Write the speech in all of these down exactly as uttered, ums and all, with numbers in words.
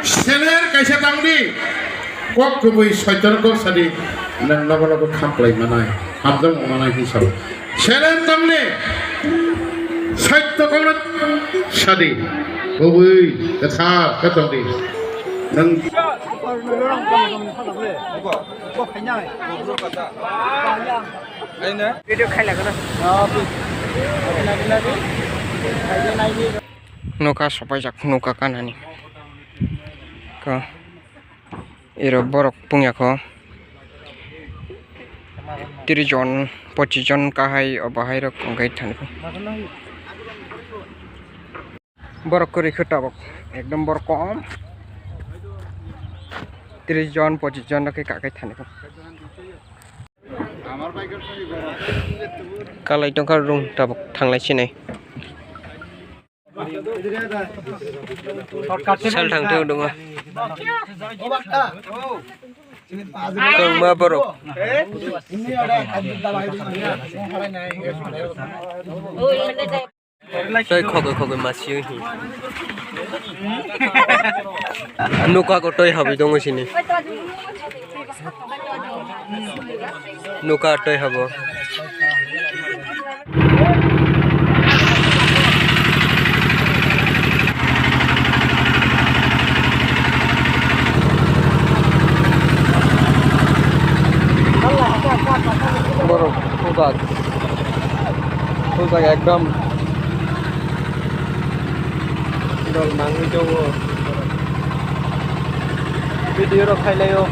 Seler kaisa tangdi, kok kubui soitor kok sadi, nang logo logo khaplai manai, hamjak manai hisab. Seler tangdi, soito kok sadi, kubui kwthar kotongdi. Nang Video khailagana. Noka sopaijak, noka kanani. Ko, iro borok pungyakho. Tris jon, pochis jon kahai obo hai rok wngkha thani. Borok kwrwi khe tabuk, ekdom borok kom. Tris jon, pochis jon rok khe kakai thani. Kalai tongkha room tabuk thanglai sinai. Sal thang thang dungo. Kwbangma borok. Tei khogwi khogwi ma sio hi. Nuka ko tei habi tongo sini. Nuka tei habo. Borok thujak. Thujak ekdom. Dol mangwi tongo. Video rok khailai o.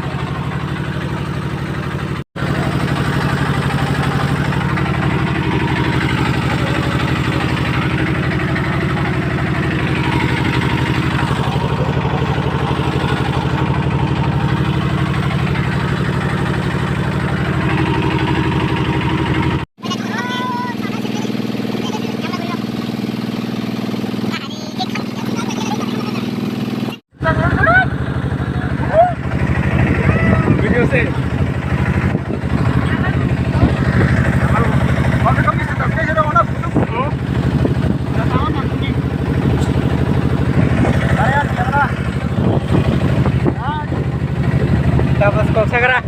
Tapos kok sagra.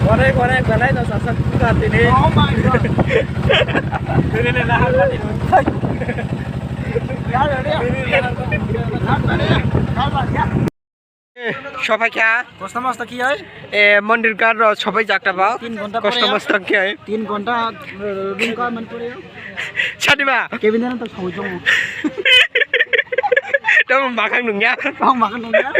Onek, onek, belai no sasa kuka tini. Oh my God. Tini ni lahar tadi. Sopai kha. Kosto mosto kiyai? E, mondir gar ro sopai jak ta ba. Tin ghonta pore. Kosto mosto kiyai? Tin ghonta, eh, room ka man pore. Chadi ba? Kevin dan ta soi jong. Tamo makhang nungya. Tamo makhang nungya.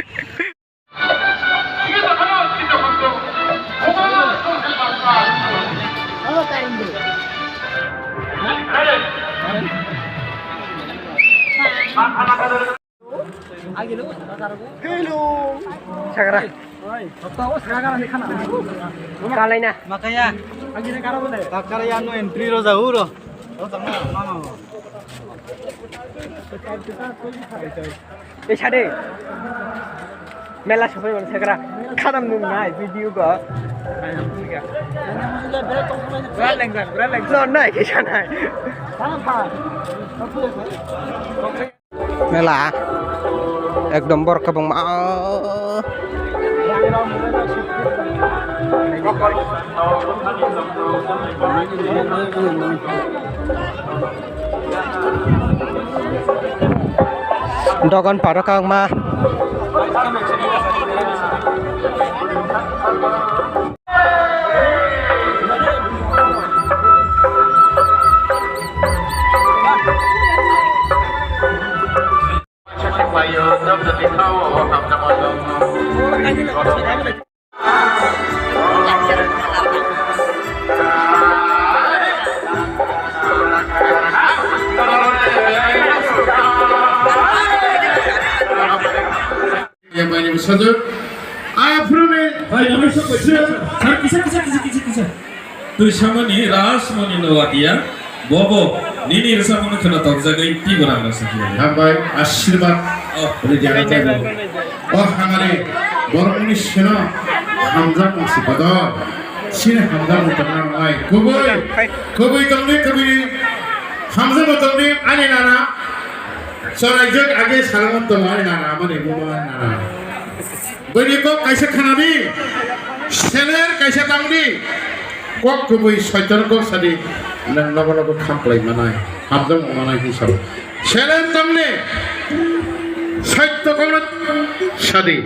Hello. Sagra. Kalai na. Makaya. Takara ya no entry ro jao ro. Ei sade. Mela sopai mano sagra. Khadam nung nai video go. Bra lengja, bra lengja. No nai kisa nai. Mela ekdom borok kwbangma. Dogan paro kangma. Yang banyak saja. Aphuru ni. Hai, namai sok bai. Sir, kisa, kisa, kisa, kisa, kisa. Twi samani Rajmani Noatia, bobo nini rwchapmung kheno tokjagwi twibo rang rwchapmung. Hambai, ashirbad. Oh. Bini diana taibo. Oh, hamari, borokni sino hamjakmung si kotor. Sini hamjakmung tongna nangnai. Kubui, kubui tongdi, kubui hamjakmung tongdi, ani nana. Chwraijak age salamon tongmani nana, amani bumani nana. Bini kok kaisa khanadi, seler kaisa tangdi, kok kubui soitor kok sadi, nang nogo nogo khamplai manai, hamjak manai hisab. Seler tongni, soitto kokno sadi,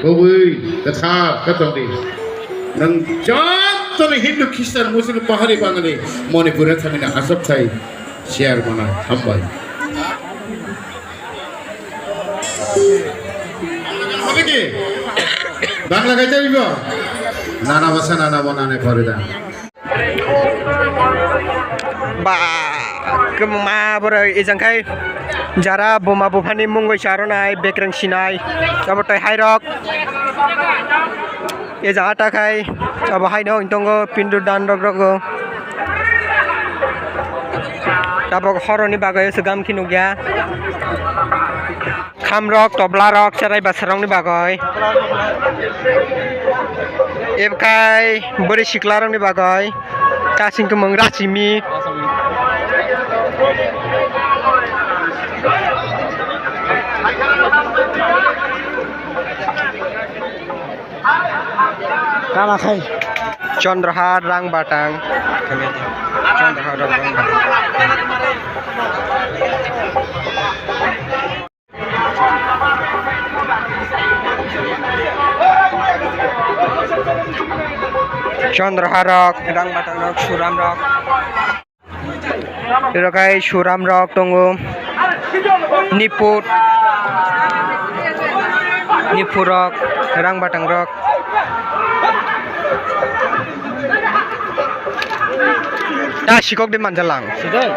kubui kwthar khe tongdi. Nang jottoni Hindu, Khristan, Muslim, Pahari, Bangali, Manipur thamina asok khai. Chairman, hambai. Hobe ki? Bangla gaita bibo? Nana basa nana bo nane pore da. Ba, kwbangma borok ejang khai jara buma buphani mungwi charonai bekreng sinai abo tei hairok. E jaga ta khai abo haino wng tongo pindu dan rok rogo. Tabok horoni bagwi se gam khe nukya. Khamrok, toblarok, cherai basarokni bagwi. Ebkhai bwrwi siklarokni bagwi. Kasing kwmwng rachimi. Kama khai. Chondrahar rang batang. Chondrahar rang batang. Chondraharok, rang batangrok, suramrok. Iro khai suram rok tongo. Nipur. Nipur rok, rang batang rok. Ta sikok de manjalang. Sidai.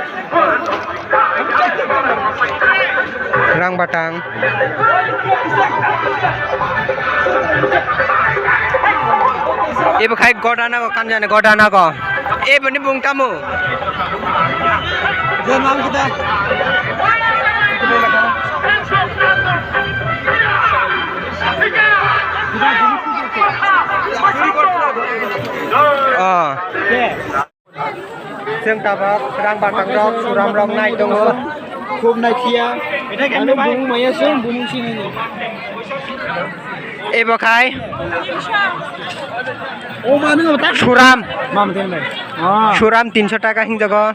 Rang batang. Ibo khai godana go kanjani godana go. Ibo ni bung tamo. Oh. Chwng tabok rang batang rok, suram rok nai tongo. Khub nai phiya. Ano bumung maya se, bumung sinini. Ebo khai. O manu tak suram. Mam tenai. Ah. Suram tinso taka hingjago.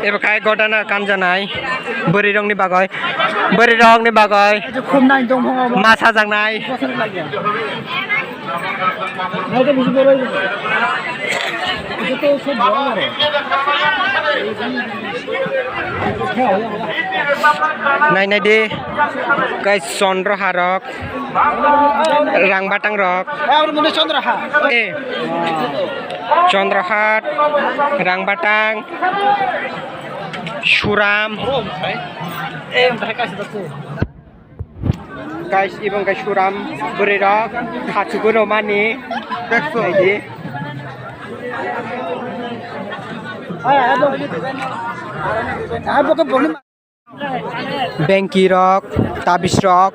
Ebo khai godana kanjanai. Bwrwi rokni bagwi. Bwrwi rokni bagwi. Khub nai tong. Ma sajaknai. Nai to bisi boro. Ito to sob boro boro. Nai nai di. Guys, chondro harok. Rang batang rok. Eh. Chondro hat. Rang batang. Suram. Eh, Guys, ibong guys suram bwrwi rok khachugo romani. Naidi. Bengki rok, tabis rok.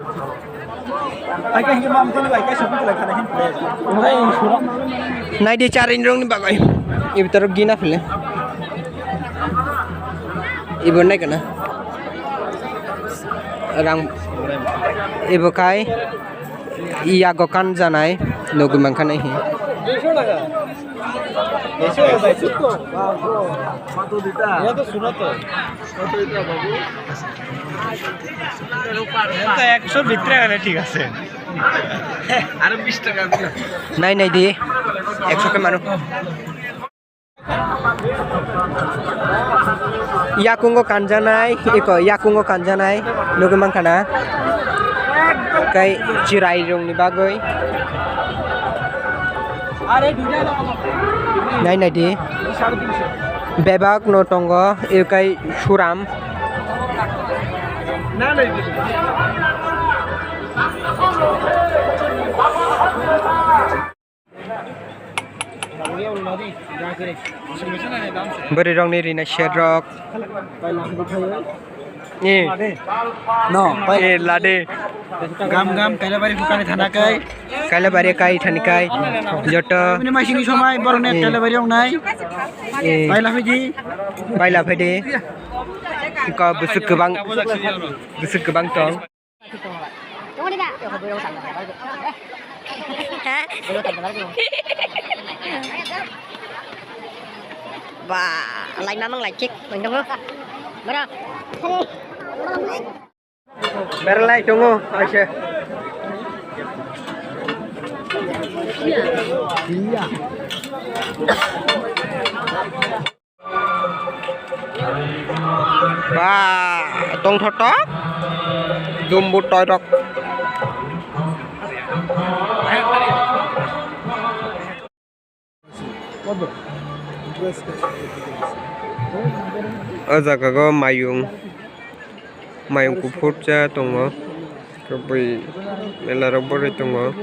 Naidi charing rokni bagwi. Ibo toro gina phile. Ibo nai kana. Rang ibo khai yago kanjanai nugwi mankha nai hi. Ekso bhitre gele thik ase. Aro bish taka diyo. Nai nai di. Ekso khe manu. Yakungo kanjanai, iko yakungo kanjanai, nugwi mankha na. Kai chirai rungni bagwi. Nai nai di. Bebak no tongo, ikai suram. Bwrwi rokni rina sher rok. Ni. No, eh, lade. Gam gam Kailabari bukani thana kai. Kailabari kai thani kai. Joto. Ini masini somai borok ne Kailabari ong nai. Eh. Paila phaidi. Paila phaidi. Ko busuk gabang. Busuk gabang tong. Ha? Ba, lai mamang lai chik. Mendong. Bara. Berlai tongo, aise. Ba, tongthotok, dumbu toirok. O jaga o mayung, mayung kuphur cha tongo, bwi mela rok borwi tongo.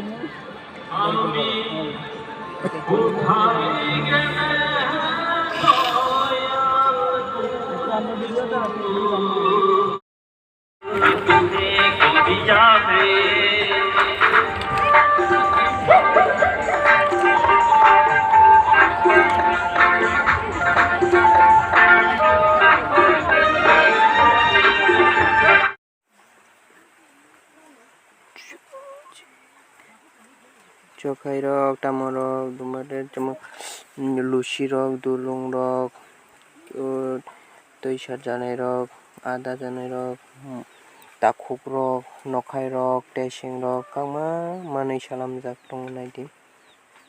Chokhairok, tamorok, dumbarok, tamo lusirok, dulungrok, o twi sarjanairok, ada janairok, takhukrok, nokhairok, tesingrok, kwbangma manwi salamjak tongo naidi.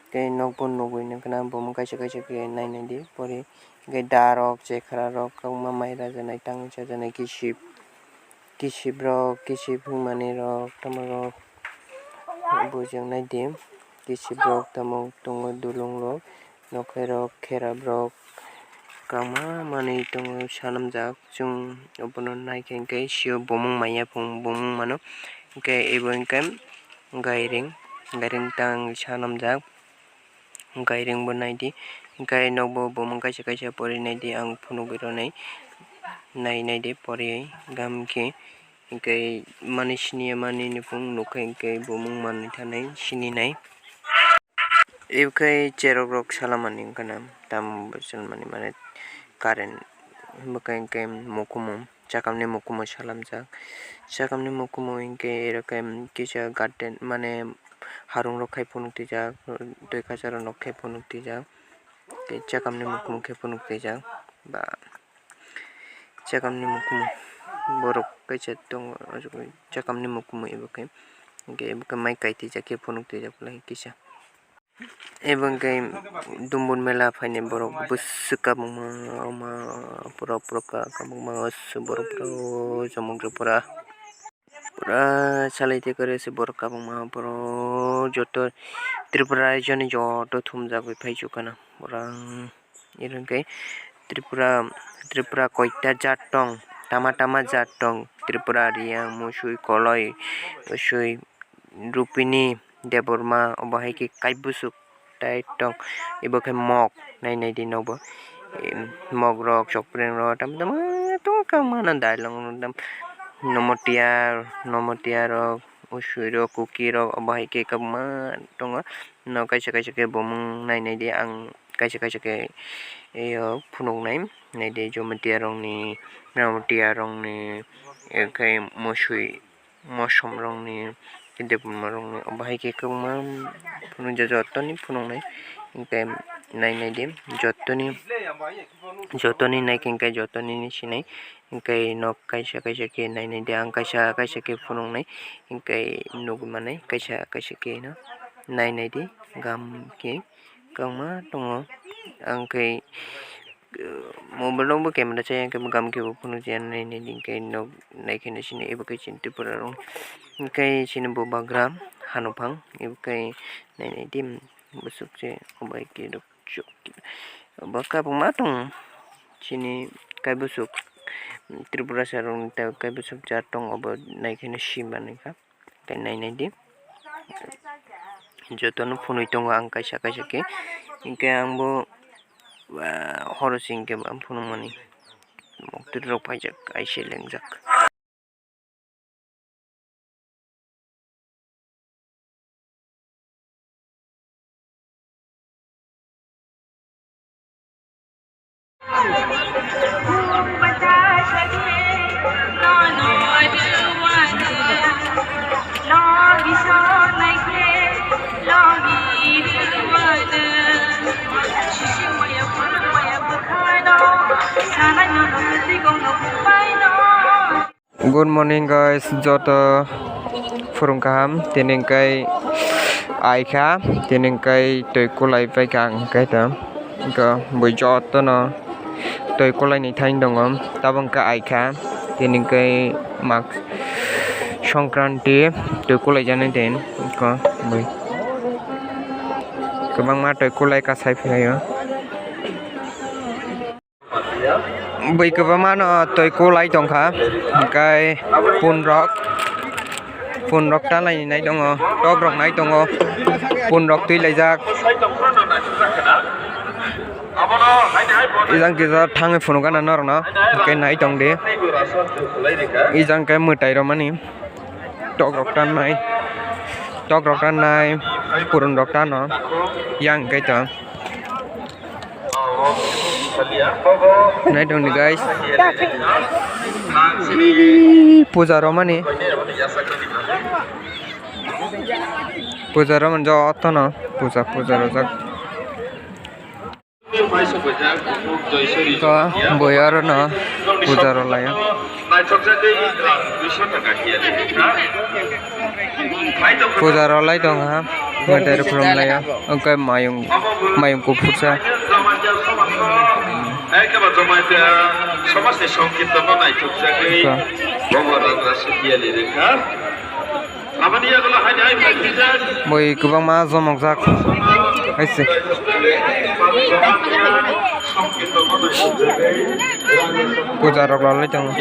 Tei nokbo nugwi nukna bo kaisa kaisa khe nai naidi pori. Hwnkhe darok, chekhararok, kwbangma mai rajaknai, tangwi chajaknai, kisip, kisiprok, kisip hwnmani rok, tamo rok bujak naidi. Kisiprok tamo tongo, dulungrok, nokhairok, kheraprok, kwbangma manwi tongo sanamjak. Chwng obono naikhe hwnkhe sio bumung manya phung bumung mano. Hwnkhe ebo hwnkhe gairing, gairing tang sanamjak. Gairing bo naidi, hwnkhe nokbo bumung kaisa kaisa pori naidi, ang phunugwi rwnai, nai naidi pori gam khe, hwnkhe mani siniya mani nukhung nukha, hwnkhe bumung manwi thanai sininai. Ebokhe cherok rok salamani wngkha na, tamo bo chwlmani mane current, bwkha hwnkhe mukumu. Chakamni mukumu salamjak. Chakamni mukumu hwnkhe ero khe kisa garden mane harungrok khai phunuk twijak, twi kacharok khai phunuk twijak. Tei chakamni mukumu khe phunuk twijak. Ba chakamni mukumu borok kaisa tongo, chakamni mukumu ebo khe. Hwnkhe ebo khe mai kai twijak khe phunuk twijak kisa. Ebo hwnkhe Dumbur mela phainai borok bwswk kabangma, oma, pura, pura ka-, kabangma aswk borok, pura o chomok rok pura, pura salai tei kwrwi aswk borok kabangma, borok joto Tripura raijo ni joto thumjagwi phaichuk gana borok. Ero hwnkhe Tripura, Tripura koita jat tong, tama tama jat tong, Tripura, Riyang, Musui, Koloi, Usui, Rupini, Debbarma, obo hai khe kaibusuk tai tong, ebo khe mok, nai nai di nobo, em, mok rok, chokpreng rok, tamo tamo tongo, kwbangma no dailong rok, nomotia, nomotia rok, usui rok, kuki rok, obo hai khe kwbangma tongo, no kaisa kaisa khe bumung nai nai di, ang kaisa kaisa khe, eyo, phunuk nai, nai di, jomotia rok ni, nomotia rok ni, ekhai musui. Mosom rokni, debbarma rokni, obo hai khe kwbangma phunukjak, jotoni phunuknai, hwnkhe nai nai di, jotoni, jotoni nai khe hwnkhe jotoni ni sinai, hwnkhe nok kaisa kaisa khe nai nai di, ang kaisa kaisa khe phunuknai, hwnkhe nugwi manai kaisa kaisa khe no nai nai di, gam khe kwbangma tongo, ang khe. Mobile rok bo camera chaya hwnkhe bo gam khe bo phunukjaya nai nai di hwnkhe nok nai khe nai sini ebo khe chini Tripura rok hwnkhe chini bubagra hano phang ebo khe nai nai di bwswk se obo hai khe rwk chuk obo khe kwbangma tongo chini kaibwswk Tripurasa rokni kaibwswk jat tongo obo nai khe nai si manwi kha. Tei nai nai di. Jotono phunui tongo ang kaisa kaisa khe. Hinkhe ang bo, ah, horo se hinkhe ang phunukmani. Muktrwi rok paijak, aise lengjak. Good morning guys, joto phurung kaham. Tini hwnkhe aikha, tini hwnkhe twi kulai paikha ang hwnkhe to. Hwnkhe bui jotono twi kulaini thaino tongo, tabuk hwnkhe aikha, tini hwnkhe mak songkranti twi kulaijaknai din, hwnkhe bui kwbangma twi kulai kasai phaio. Bui kwbangma no twi kulai tongkha, hwnkhe punrok, punrok ta lainai tongo, tokrok nai tongo, punrok twi laijak. Ijang kisa thangwi phunukgana norokno, hwnkhe nai tongdi. Ijang khe mwtai rwmani. Tokrok tanai, tokrok tanai, purunrok tano, yang khe to. Nai tongdi guys. Puja romani. Puja romani jotono. Puja, puja rojak. Ko bui aro no puja rw laio. Puja rw lai tong ha, mwtai rw khulum laio. Wngkhe mayung, mayung kuphursa. Ko. Bui kwbangma jomokjak. Hai se. Puja rok lalai tongo.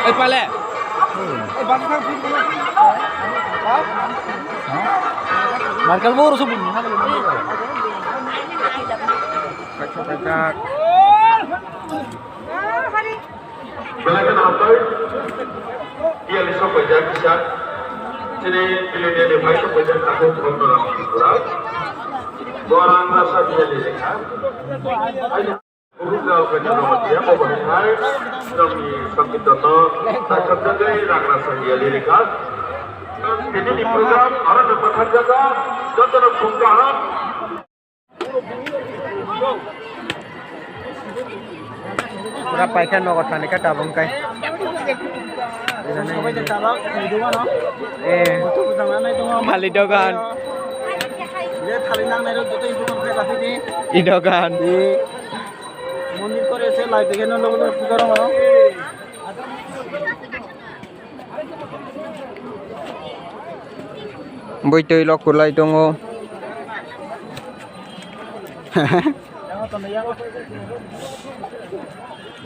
Ei, pale. Markal boro se bulu. Belai kheno hambai. Biyali sok paijak kisa. Chini Biloniani bai sok paijak takhuk Bondora Tripura. Bo rang rasa biyali lekha. Aini bukhuk jal kanya no matiya, bo bahai hai. Jomni songkirtan no naithok jagwi rang rasa biyali lekha. Tini ni program aro no pathak jaga. Joto no khum kaham. Pura paikha nogo thani kha tabung kai. Eh. Thali dogan. I dogan. Mondir kore se live dekhe no logo logo puja rongo. Bui twi lok kwlai tongo.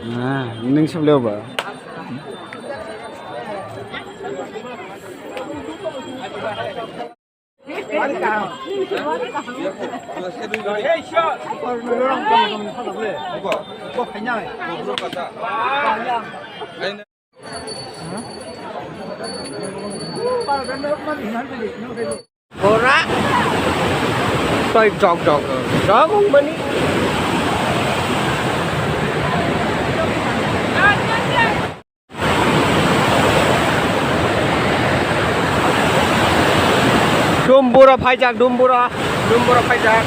Ah, nwng sibole ba. Ora. Toi jok jok. Jok mani. Dumbura phaijak, dumbura, dumbura phaijak.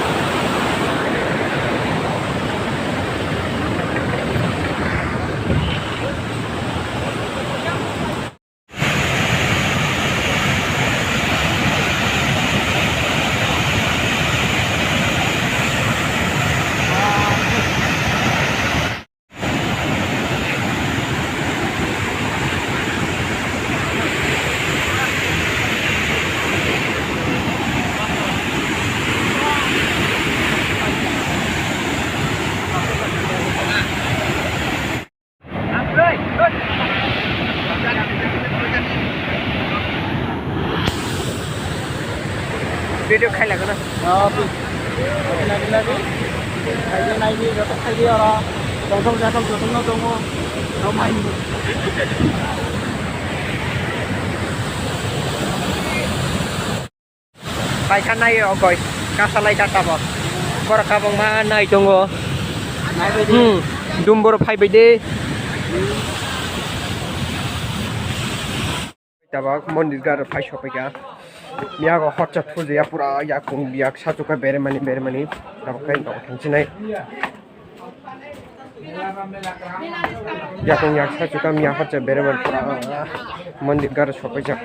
Video khai lagana. Oh, pi. Lagi, lagi, lagi. Khai di, khai di, joto khai di oro. Tongthok jathok jotono tongo. Romai. Paikha nai o goi. Kasalai kha tabok. Borok kabangma nai tongo. Hmm. Dumboro phaibai de. Tabok mondir garo phai sophaikha. Miyago hotcha thujiya pura yakung yak sachuka beremani beremani. Tabok khe tabok thangsinai. Yakung yak sachuka miya hotcha beremani pura mondir garo sophaijak.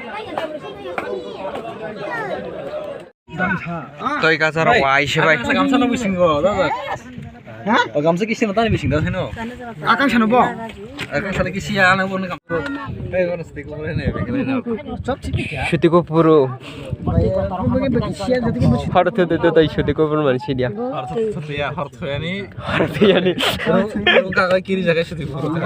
Toi kasar wai se bai. Gamsa no bisingo, da, da. Ha? O gamsa kisi no tani bisingo, heno. Akang sano bo? Akang sano kisi ya, ano bo gamsa. Ei, ono siti ko bole ne, bekle ne. Siti ko puro. Har the de de dai siti ko puro man si dia. Har the ya, har the ya ni. Har the ya ni. Ka ka kiri jaga siti ko puro.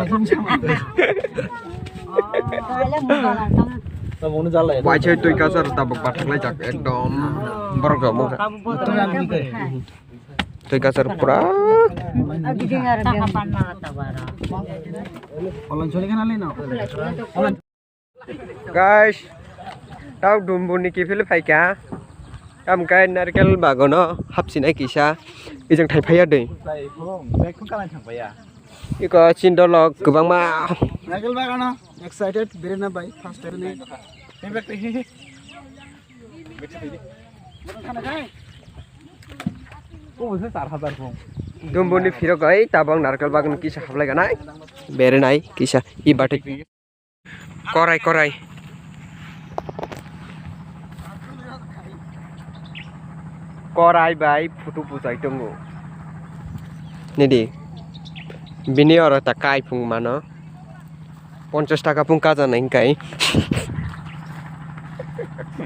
Waisa twi kasar tabuk bathak laijak ekdom borok rok mokha. Twi kasar pura. Guys, tau dumbu ni kiphil phaikha. Tam kai narkel bagono hapsinai kisa. Ijang thai phaiya dei. Iko chindolok kwbangma. Michael Bagano excited, Birena bai first time ni. Dumbuni phirok bai tabang narkel bagan kisa hablai ganai. Berenai kisa i batik. Korai, korai. Korai bai phutu puchai tongo. Nidi. Bini oro ta kai phung mano. Ponchas taka phung kaja nai kai.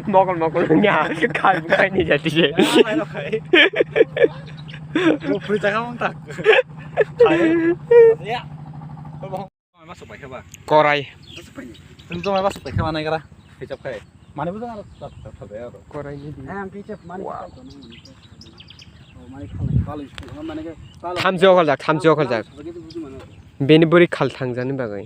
Mokol mokol nya kai phung kai ni jati je. Pui taka phung tak. Korai. Chwng joma ba supai khe manai gara. Hijab khai. Mane bujang aro tak tak tak aro. Korai ni di. Ang kisa mane. Wow. Mane khalai khalai mane ke. Thamchi okhaljak, thamchi okhaljak. Bini bwrwi khal thangjani bagwi.